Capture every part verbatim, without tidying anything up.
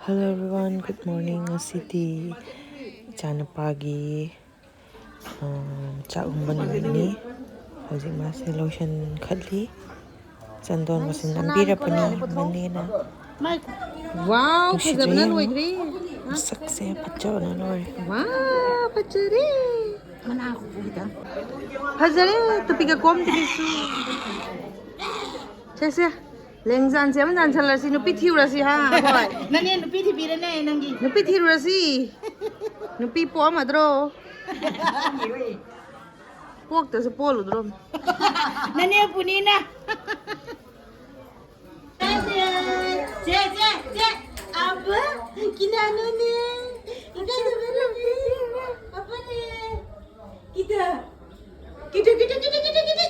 Hello everyone, good morning. ꯉꯁꯤꯗꯤ ꯏꯆꯥꯅꯨꯄꯥꯒꯤ, ꯑ, ꯆꯥꯛ ꯎꯝꯕ ꯅꯨꯃꯤꯠꯅꯤ꯫ ꯍꯧꯖꯤꯛ ꯃꯥꯁꯦ ꯂꯣꯁꯟꯈꯠꯂꯤ꯫ ꯆꯟꯗꯣꯟ ꯂꯣꯁꯟ ꯅꯝꯕꯤꯔꯛꯄꯅꯤ ꯃꯅꯦꯅ꯫ ꯅꯨꯡꯁꯤꯗ꯭ꯔꯥ ꯐꯖꯕꯅ ꯌꯦꯡꯉꯨ꯫ ꯂꯣꯏꯈ꯭ꯔꯦ꯫ ꯃꯁꯛꯁꯦ ꯐꯖꯕꯅ ꯂꯣꯏꯔꯦ꯫ ꯋꯥꯎ, ꯐꯖꯔꯦ꯫ ꯃꯅꯥ ꯈꯨꯐꯨ ꯈꯤꯇꯪ꯫ ꯐꯖꯔꯦ, ꯇꯨꯄꯤꯒ ꯀꯣꯝꯗ꯭ꯔꯤꯁꯨ꯫ ꯁꯦ, ꯁꯦ꯫ ꯂꯦꯡꯖꯥꯟꯁꯦ ꯑꯃ ꯅꯥꯟꯁꯜꯂꯁꯤ, ꯅꯨꯄꯤ ꯊꯤꯔꯨꯔꯁꯤ, ꯍꯥ? ꯍꯣꯏ꯫ ꯅꯅꯦ ꯅꯨꯄꯤ ꯊꯤꯕꯤꯔꯅꯦ ꯅꯪꯒꯤ꯫ ꯅꯨꯄꯤ ꯊꯤꯔꯨꯔꯁꯤ꯫ ꯅꯨꯄꯤ ꯄꯣꯛꯑꯝꯃꯗ꯭ꯔꯣ? ꯄꯣꯛꯇ꯭ꯔꯁꯨ ꯄꯣꯛꯍꯜꯂꯨꯗ꯭ꯔꯣ? ꯅꯅꯦ ꯄꯨꯅꯤꯅ꯫ ꯆꯦ, ꯆꯦ, ꯆꯦ꯫ ꯑꯕ, ꯀꯤꯅꯥꯅꯨꯅꯦ꯫ ꯏꯀꯥꯏꯗꯕ ꯂꯩꯇꯦ꯫ ꯑꯕꯅꯦ꯫ ꯀꯤꯗ꯫ ꯀꯤꯗ, ꯀꯤꯗ, ꯀꯤꯗ, ꯀꯤꯗ, ꯀꯤꯗ꯫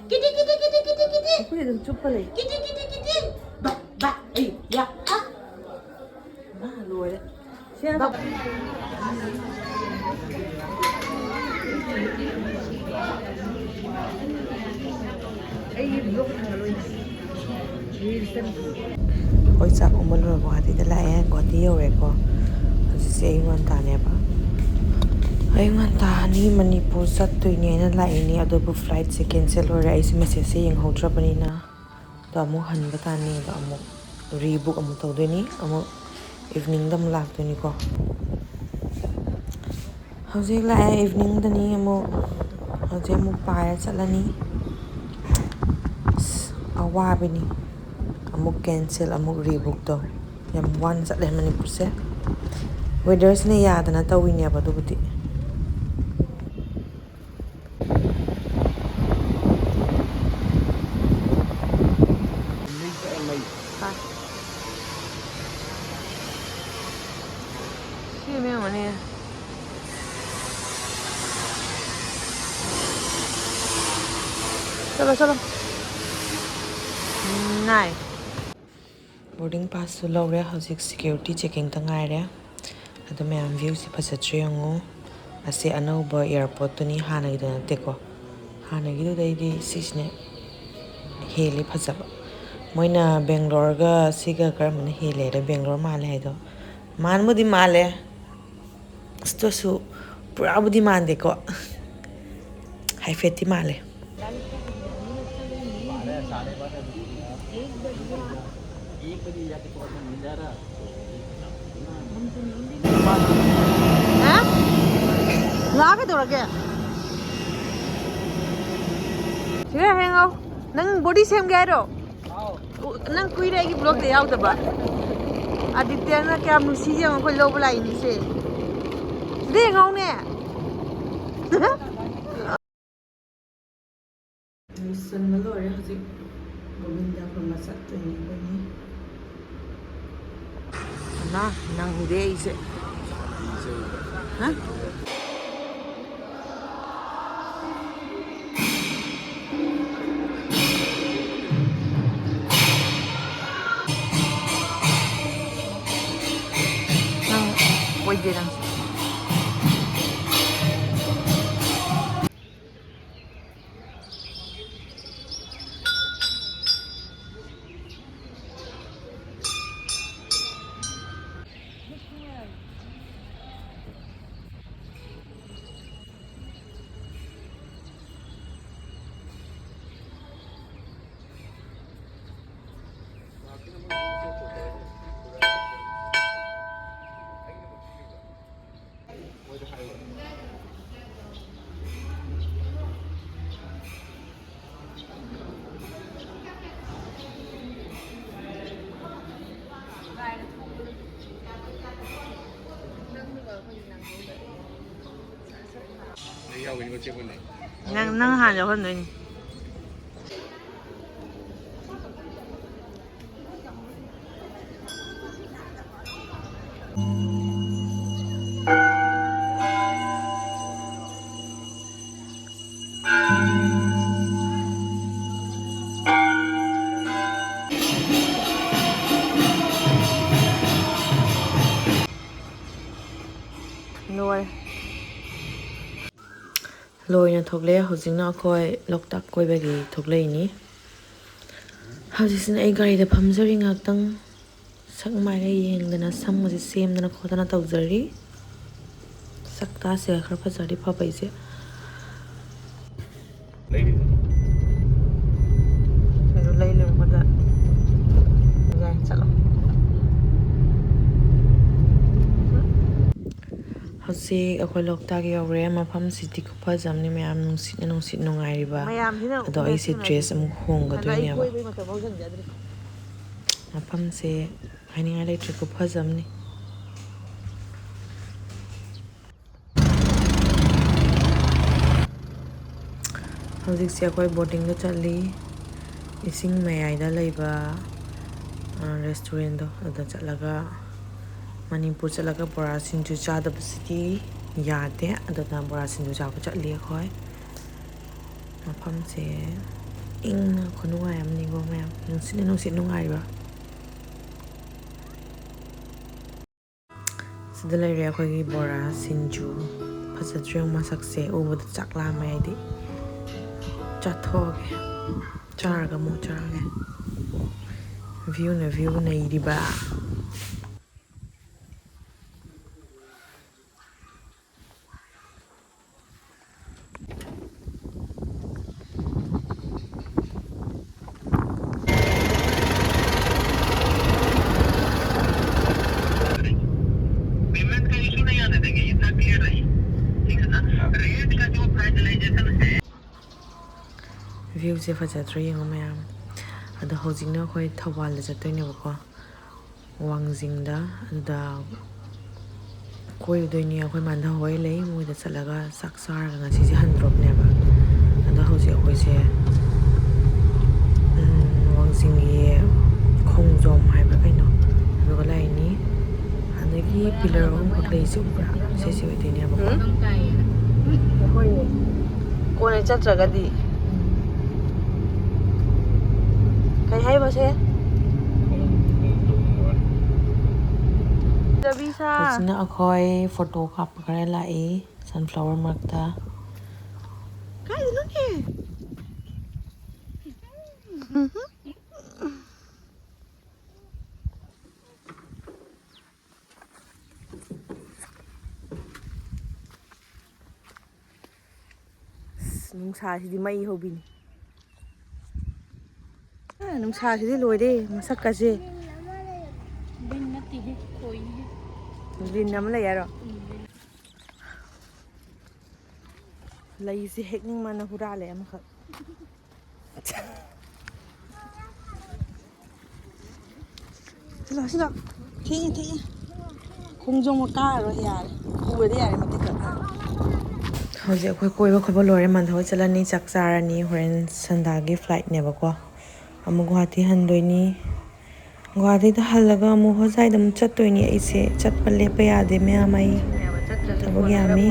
ꯀꯤꯗ, ꯀꯤꯗ, ꯀꯤꯗ, ꯀꯤꯗ, ꯀꯤꯗ꯫ ꯑꯩꯈꯣꯏ ꯑꯗꯨꯝ ꯆꯨꯞꯄ ꯂꯩ꯫ ꯀꯤꯗ, ꯀꯤꯗ, ꯀꯤꯗ꯫ ꯕꯥ, ꯕꯥ, ꯑꯩ, ꯌꯥ, ꯑ꯫ ꯃꯥ ꯂꯣꯏꯔꯦ꯫ ꯁꯦ, ꯕꯥ꯫ ꯑꯩꯒꯤ video ꯊꯥꯒꯠꯂꯣꯏꯅꯦ꯫ ꯑꯩꯈꯣꯏ ꯆꯥꯛ ꯎꯃ ꯂꯣꯏꯔ ꯒꯨꯍꯥꯇꯤꯗ ꯂꯥꯛꯑꯦ, ꯒꯨꯍꯥꯇꯤ ꯌꯧꯔꯦꯀꯣ꯫ ꯍꯧꯖꯤꯛꯁꯦ ꯑꯌꯨꯛ ꯉꯟꯇꯥꯅꯦꯕ꯫ ꯑꯌꯨꯛ ꯉꯟꯇꯥꯅꯤ, ꯃꯅꯤꯄꯨꯔ ꯆꯠꯇꯣꯏꯅꯦꯅ ꯂꯥꯛꯏꯅꯦ, ꯑꯗꯨꯕꯨ flightꯁꯦ cancel ꯑꯣꯏꯔꯦ꯫ ꯑꯩꯁꯦ messageꯁꯦ ꯌꯦꯡꯍꯧꯗ꯭ꯔꯕꯅꯤꯅ꯫ ꯑꯗꯣ ꯑꯃꯨꯛ ꯍꯟꯕ ꯇꯥꯅꯤ, ꯑꯗꯣ ꯑꯃꯨꯛ rebook ꯑꯃꯨꯛ ꯇꯧꯗꯣꯏꯅꯤ, ꯑꯃꯨꯛ eveningꯗ ꯑꯃꯨꯛ ꯂꯥꯛꯇꯣꯏꯅꯤꯀꯣ꯫ ꯍꯧꯖꯤꯛ ꯂꯥꯛꯑꯦ, eveningꯗꯅꯤ ꯑꯃꯨꯛ꯫ ꯍꯧꯖꯤꯛ ꯑꯃꯨꯛ ꯄꯥꯏꯔ ꯆꯠꯂꯅꯤ꯫ ꯑꯁ, ꯑꯋꯥꯕꯤꯅꯤ꯫ ꯑꯃꯨꯛ cancel, ꯑꯃꯨꯛ rebook ꯇꯧ꯫ ꯌꯥꯝ ꯋꯥꯅ ꯆꯠꯂꯦ ꯃꯅꯤꯄꯨꯔꯁꯦ꯫ Weatherꯁꯤꯅ ꯌꯥꯗꯅ ꯇꯧꯋꯤꯅꯦꯕ ꯑꯗꯨꯕꯨꯗꯤ꯫ ꯁꯤ ꯃꯌꯥꯝ ꯑꯅꯤ꯫ ꯆꯠꯂꯣ, ꯆꯠꯂꯣ꯫ ꯅꯥꯏ꯫ Boarding passꯁꯨ ꯂꯧꯔꯦ, ꯍꯧꯖꯤꯛ security checkingꯇ ꯉꯥꯏꯔꯦ꯫ ꯑꯗꯣ ꯃꯌꯥꯝ, viewꯁꯦ ꯐꯖꯗ꯭ꯔꯦ ꯌꯦꯡꯉꯨ꯫ ꯑꯁꯤ ꯑꯅꯧꯕ airportꯇꯨꯅꯤ, ꯍꯥꯟꯅꯒꯤꯗꯣ ꯅꯠꯇꯦꯀꯣ꯫ ꯍꯥꯟꯅꯒꯤꯗꯨꯗꯩꯗꯤ ꯁꯤꯁꯤꯅ ꯍꯦꯜꯂꯤ ꯐꯖꯕ꯫ ꯃꯣꯏꯅ Bangaloreꯒ ꯁꯤꯒ ꯀꯔꯝꯕꯅ ꯍꯦꯜꯂꯦ ꯍꯥꯏꯗ, Bangalore ꯃꯥꯜꯂꯦ ꯍꯥꯏꯗꯣ꯫ ꯃꯥꯟꯕꯨꯗꯤ ꯃꯥꯜꯂꯦ, ꯑꯗꯨꯁꯨ ꯄꯨꯔꯥꯕꯨꯗꯤ ꯃꯥꯟꯗꯦꯀꯣ, ꯍꯥꯏꯐꯦꯠꯇꯤ ꯃꯥꯜꯂꯦ꯫ ꯍꯥ? ꯂꯥꯛ ꯀꯩꯗꯧꯔꯒꯦ? ꯁꯤꯗ ꯍꯦꯡꯉꯧ꯫ ꯅꯪ ꯕꯣꯗꯤ ꯁꯦꯝꯒꯦ ꯍꯥꯏꯔꯣ? ꯎ-, ꯅꯪ ꯀꯨꯏꯔꯦ ꯑꯩꯒꯤ ꯕ꯭ꯂꯣꯛꯇ ꯌꯥꯎꯗꯕ꯫ ꯑꯗꯤꯇ꯭ꯌꯅ ꯀꯌꯥꯝ ꯅꯨꯡꯁꯤ ꯌꯦꯡꯉꯣ, ꯑꯩꯈꯣꯏ ꯂꯧꯕ ꯂꯥꯛꯏꯅꯤꯁꯦ꯫ ꯁꯤꯗ ꯌꯦꯡꯉꯧꯅꯦ꯫ ꯂꯣꯏꯁꯤꯟꯕ ꯂꯣꯏꯔꯦ ꯍꯧꯖꯤꯛ꯫ ꯒꯣꯕꯤꯟꯗ ꯈꯨꯔꯨꯝꯕ ꯆꯠꯇꯣꯏꯅꯤ ꯑꯩꯈꯣꯏꯅꯤ꯫ ꯅꯪꯗꯦ ꯑꯩꯁꯦ꯫ ꯍꯥ? ꯅꯪ ꯑꯣꯏꯗꯦ ꯅꯪ꯫ ꯅꯪ, ꯅꯪ ꯍꯥꯟꯅ ꯌꯥꯎꯍꯟꯗꯣꯏꯅꯤ꯫ ꯂꯣꯏꯔꯦ꯫ ꯂꯣꯏꯅ ꯊꯣꯛꯂꯛꯑꯦ꯫ ꯍꯧꯖꯤꯛꯅ ꯑꯩꯈꯣꯏ ꯂꯣꯛꯇꯥꯛ ꯀꯣꯏꯕꯒꯤ ꯊꯣꯛꯂꯛꯏꯅꯤ꯫ ꯍꯧꯖꯤꯛꯁꯤꯅ ꯑꯩ ꯒꯥꯔꯤꯗ ꯐꯝꯖꯔꯤ ꯉꯥꯛꯇꯪ꯫ ꯁꯛ ꯃꯥꯏꯒ ꯌꯦꯡꯗꯅ, ꯁꯝꯒꯁꯦ ꯁꯦꯝꯗꯅ ꯈꯣꯠꯇꯅ ꯇꯧꯖꯔꯤ꯫ ꯁꯛꯇꯥꯁꯦ ꯈꯔ ꯐꯖꯔꯗꯤ ꯐꯕ ꯑꯩꯁꯦ꯫ ꯀꯩꯅꯣ ꯂꯩ ꯂꯩꯔꯝꯕꯗ ꯌꯥꯏ, ꯆꯠꯂꯣ꯫ ꯍꯧꯖꯤꯛ ꯑꯩꯈꯣꯏ ꯂꯣꯛꯇꯥꯛ ꯌꯧꯔꯦ꯫ ꯃꯐꯝꯁꯤꯗꯤ ꯈꯨꯐꯖ ꯑꯃꯅꯤ ꯃꯌꯥꯝ, ꯅꯨꯡꯁꯤꯠꯅ ꯅꯨꯡꯁꯤꯠ ꯅꯨꯡꯉꯥꯏꯔꯤꯕ꯫ ꯃꯌꯥꯝꯁꯤꯅ ꯑꯗꯣ ꯎꯅꯁꯤ, ꯑꯩꯁꯦ ꯎꯅꯁꯤ꯫ ꯗ꯭ꯔꯦꯁ ꯑꯃꯨꯛ ꯍꯣꯡꯒꯗꯣꯏꯅꯦꯕ꯫ ꯑꯗꯣ ꯑꯩ ꯀꯣꯏꯕꯩ ꯃꯇꯝ ꯍꯧꯖꯤꯟꯖꯗ꯭ꯔꯤ꯫ ꯃꯐꯝꯁꯦ ꯍꯥꯏꯅꯤꯡꯉꯥꯏ ꯂꯩꯇ꯭ꯔꯦ, ꯈꯨꯐꯖ ꯑꯃꯅꯤ꯫ ꯍꯧꯖꯤꯛꯁꯦ ꯑꯩꯈꯣꯏ ꯕꯣꯇꯤꯡꯗ ꯆꯠꯂꯤ꯫ ꯏꯁꯤꯡ ꯃꯌꯥꯏꯗ ꯂꯩꯕ, ꯑ, ꯔꯦꯁꯇꯨꯔꯦꯟꯗꯣ ꯑꯗꯨꯗ ꯆꯠꯂꯒ, ꯃꯅꯤꯄꯨꯔ ꯆꯠꯂꯒ ꯕꯣꯔꯥ ꯁꯤꯡꯖꯨ ꯆꯥꯗꯕꯁꯤꯗꯤ ꯌꯥꯗꯦ꯫ ꯑꯗꯨꯅ ꯕꯣꯔꯥ ꯁꯤꯡꯖꯨ ꯆꯥꯕ ꯆꯠꯂꯤ ꯑꯩꯈꯣꯏ꯫ ꯃꯐꯝꯁꯦ ꯏꯪꯅ ꯈꯨꯅꯨꯡꯉꯥꯏ ꯑꯃꯅꯤꯀꯣ ꯃꯌꯥꯝ, ꯅꯨꯡꯁꯤꯠꯅ ꯅꯨꯡꯁꯤꯠ ꯅꯨꯡꯉꯥꯏꯕ꯫ ꯁꯤꯗ ꯂꯩꯔꯦ ꯑꯩꯈꯣꯏꯒꯤ ꯕꯣꯔꯥ ꯁꯤꯡꯖꯨ꯫ ꯐꯖꯗ꯭ꯔꯣ ꯌꯦꯡꯉꯨ ꯃꯁꯛꯁꯦ? ꯎꯕꯗ ꯆꯥꯛ ꯂꯥꯝꯃꯦ ꯑꯩꯗꯤ꯫ ꯆꯥꯊꯣꯛꯑꯒꯦ꯫ ꯆꯥꯔꯒ ꯑꯃꯨꯛ ꯆꯥꯔꯒꯦ꯫ ꯚ꯭ꯌꯨꯅ ꯚ꯭ꯌꯨ ꯅꯩꯔꯤꯕ꯫ पेमेंट का इशू नहीं आने देंगे, इतना क्लियर रही, ठीक है ना? रेट का जो फाइनलाइजेशन है। ꯚ꯭ꯌꯨꯁꯦ ꯐꯖꯗ꯭ꯔꯣ ꯌꯦꯡꯉꯣ ꯃꯌꯥꯝ꯫ ꯑꯗꯣ ꯍꯧꯖꯤꯛꯅ ꯑꯩꯈꯣꯏ ꯊꯧꯕꯥꯜꯗ ꯆꯠꯇꯣꯏꯅꯦꯕꯀꯣ, ꯋꯥꯡꯖꯤꯡꯗ꯫ ꯑꯗꯨꯗ ꯀꯣꯏꯔꯨꯗꯣꯏꯅꯤ꯫ ꯑꯩꯈꯣꯏ ꯃꯥꯟꯙ ꯍꯣꯏ ꯂꯩ, ꯃꯣꯏꯗ ꯆꯠꯂꯒ ꯆꯥꯛ ꯆꯥꯔꯒ ꯉꯁꯤꯁꯦ ꯍꯟꯗ꯭ꯔꯣꯞꯅꯦꯕ꯫ ꯑꯗꯣ ꯍꯧꯖꯤꯛ ꯑꯩꯈꯣꯏꯁꯦ, ꯎꯝ, ꯋꯥꯡꯖꯤꯡꯒꯤ ꯈꯣꯡꯖꯣꯝ ꯍꯥꯏꯕ꯭ꯔꯥ ꯀꯩꯅꯣ, ꯑꯗꯨꯒ ꯂꯥꯛꯏꯅꯤ꯫ ꯑꯗꯒꯤ ꯄꯤꯂꯔ ꯑꯍꯨꯝꯈꯛ ꯂꯩꯔꯤꯁꯦ ꯎꯕ꯭ꯔꯥ? ꯁꯤꯁꯤ ꯑꯣꯏꯗꯣꯏꯅꯦꯕꯀꯣ꯫ ꯎꯝ? ꯍꯣꯏꯅꯦ꯫ ꯀꯣꯟꯅ ꯆꯠꯇ꯭ꯔꯒꯗꯤ꯫ ꯀꯩ ꯍꯥꯏꯕꯁꯦ? ꯆꯕꯤ ꯁꯥ꯫ ꯍꯧꯖꯤꯛꯅ ꯑꯩꯈꯣꯏ ꯐꯣꯇꯣ ꯀꯥꯞꯄ ꯈꯔ ꯂꯥꯛꯏ ꯁꯟꯐ꯭ꯂꯥꯋꯔ ꯃꯔꯛꯇ꯫ ꯀꯥꯏꯗꯅꯣꯅꯦ? ꯎꯝꯍꯨꯝ꯫ ꯅꯨꯡꯁꯥꯁꯤꯗꯤ ꯃꯩ ꯍꯧꯕꯤꯅꯤ꯫ ꯑ, ꯅꯨꯡꯁꯥꯁꯤꯗꯤ ꯂꯣꯏꯔꯦ, ꯃꯁꯛꯀꯁꯦ꯫ ꯂꯤꯟ ꯅꯠꯇꯦꯍꯦ, ꯈꯣꯏꯅꯤꯍꯦ꯫ ꯂꯤꯟ ꯑꯃ ꯂꯩ ꯍꯥꯏꯔꯣ? ꯎꯝ, ꯂꯤꯟ꯫ ꯂꯩꯁꯦ ꯍꯦꯛꯅꯤꯡꯕꯅ ꯍꯨꯔꯥꯜꯂꯦ ꯑꯃꯈꯛ꯫ ꯁꯤꯗ, ꯁꯤꯗ꯫ ꯊꯦꯡꯉꯦ, ꯊꯦꯡꯉꯦ꯫ ꯈꯣꯡꯖꯣꯝ ꯀꯥꯔꯔꯣꯏ, ꯌꯥꯔꯦ꯫ ꯎꯔꯗꯤ ꯌꯥꯔꯦ, ꯃꯇꯤꯛ ꯈꯛ꯫ ꯍꯧꯖꯤꯛ ꯑꯩꯈꯣꯏ ꯀꯣꯏꯕ ꯈꯣꯠꯄ ꯂꯣꯏꯔꯦ, ꯃꯟꯗ ꯍꯣꯏ ꯆꯠꯂꯅꯤ, ꯆꯥꯛ ꯆꯥꯔꯅꯤ꯫ ꯍꯣꯔꯦꯟ ꯁꯟꯗꯥꯒꯤ flightꯅꯦꯕꯀꯣ꯫ ꯑꯃꯨꯛ ꯒꯨꯍꯥꯇꯤ ꯍꯟꯗꯣꯏꯅꯤ꯫ ꯒꯨꯍꯥꯇꯤꯗ ꯍꯜꯂꯒ ꯑꯃꯨꯛ ꯍꯣꯖꯥꯏꯗ ꯑꯃꯨꯛ ꯆꯠꯇꯣꯏꯅꯤ ꯑꯩꯁꯦ꯫ ꯆꯠꯄ ꯂꯦꯞꯄ ꯌꯥꯗꯦ ꯃꯌꯥꯝ, ꯑꯩ ꯊꯕꯛ ꯌꯥꯝꯃꯤ꯫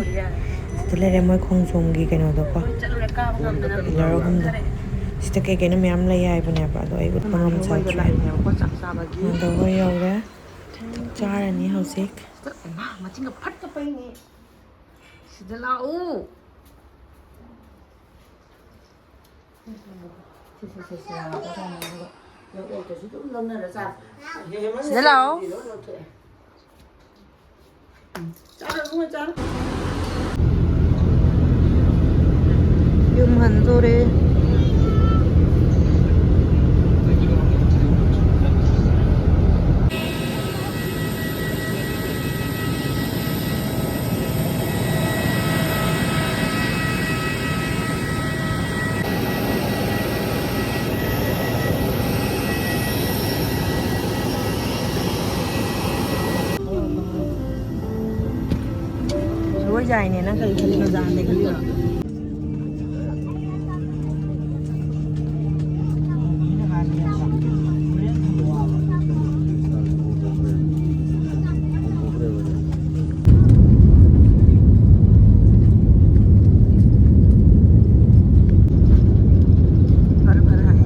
ꯁꯤꯗ ꯂꯩꯔꯦ ꯃꯣꯏ ꯈꯣꯡꯖꯣꯝꯒꯤ ꯀꯩꯅꯣꯗꯣꯀꯣ, pillar ꯑꯍꯨꯝꯗꯣ꯫ ꯁꯤꯗ ꯀꯩ ꯀꯩꯅꯣ ꯃꯌꯥꯝ ꯂꯩ ꯍꯥꯏꯕꯅꯦꯕ, ꯑꯗꯣ ꯑꯩ ꯎꯠꯄ ꯉꯝꯖꯗ꯭ꯔꯦ꯫ ꯃꯥꯟꯗꯧ ꯍꯣꯏ ꯌꯧꯔꯦ꯫ ꯆꯥꯛ ꯆꯥꯔꯅꯤ ꯍꯧꯖꯤꯛ꯫ ꯁꯤꯗ ꯂꯥꯛꯎ꯫ ꯁꯤꯗ ꯂꯥꯛꯑꯣ꯫ ꯌꯨꯝ ꯍꯟꯗꯣꯔꯦ꯫ ꯂꯣꯏ ꯌꯥꯏꯅꯦ, ꯅꯪ ꯀꯔꯤ ꯈꯜꯂꯤꯅꯣ? ꯖꯥꯝꯅꯦ ꯈꯜꯂꯤꯔꯣ? ꯐꯔꯦ, ꯐꯔꯦ, ꯍꯥꯏꯌꯦ꯫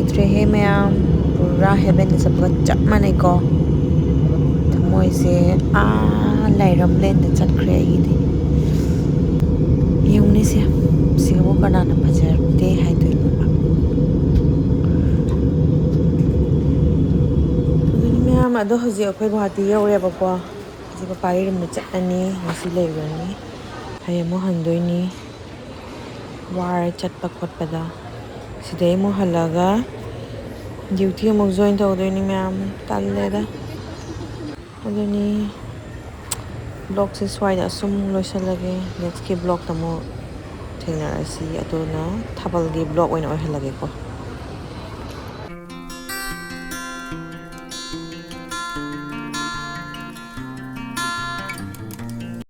ꯆꯠꯇ꯭ꯔꯦꯍꯦ ꯃꯌꯥꯝ, ꯄꯨꯔꯥ ꯍꯦꯚꯦꯟꯗ ꯆꯠꯄꯒ ꯆꯞ ꯃꯥꯟꯅꯩꯀꯣ꯫ ꯊꯃꯣꯏꯁꯦ ꯑꯥ ꯂꯥꯏꯔꯝꯂꯦꯟꯗ ꯆꯠꯈ꯭ꯔꯦ ꯑꯩꯒꯤꯗꯤ꯫ ꯌꯦꯡꯉꯨꯅꯦꯁꯦ, ꯁꯤꯒꯕꯨ ꯀꯅꯥꯅ ꯐꯖꯗꯦ ꯍꯥꯏꯗꯣꯏꯅꯣ? ꯑꯗꯨꯅꯤ ꯃꯌꯥꯝ, ꯑꯗꯣ ꯍꯧꯖꯤꯛ ꯑꯩꯈꯣꯏ ꯒꯨꯍꯥꯇꯤ ꯌꯧꯔꯦꯕꯀꯣ꯫ ꯍꯧꯖꯤꯛ ꯄꯄꯥꯒꯤ ꯔꯨꯝꯗ ꯆꯠꯂꯅꯤ, ꯉꯁꯤ ꯂꯩꯔꯨꯔꯅꯤ, ꯍꯌꯦꯡ ꯑꯃꯨꯛ ꯍꯟꯗꯣꯏꯅꯤ꯫ ꯋꯥꯔꯦ ꯆꯠꯄ ꯈꯣꯠꯄꯗ꯫ ꯁꯤꯗꯩ ꯑꯃꯨꯛ ꯍꯜꯂꯒ ꯗ꯭ꯌꯨꯇꯤ ꯑꯃꯨꯛ ꯖꯣꯏꯟ ꯇꯧꯗꯣꯏꯅꯤ ꯃꯌꯥꯝ꯫ ꯇꯜꯂꯦꯗ꯫ ꯑꯗꯨꯅꯤ, ꯕ꯭ꯂꯣꯛꯁꯦ ꯁ꯭ꯋꯥꯏꯗ ꯑꯁꯨꯝ ꯂꯣꯏꯁꯤꯜꯂꯒꯦ꯫ ꯅꯦꯛꯁꯀꯤ ꯕ꯭ꯂꯣꯛꯇ ꯑꯃꯨꯛ ꯊꯦꯡꯅꯔꯁꯤ꯫ ꯑꯗꯨꯅ ꯊꯥꯕꯜꯒꯤ ꯕ꯭ꯂꯣꯛ ꯑꯣꯏꯅ ꯑꯣꯏꯍꯜꯂꯒꯦꯀꯣ꯫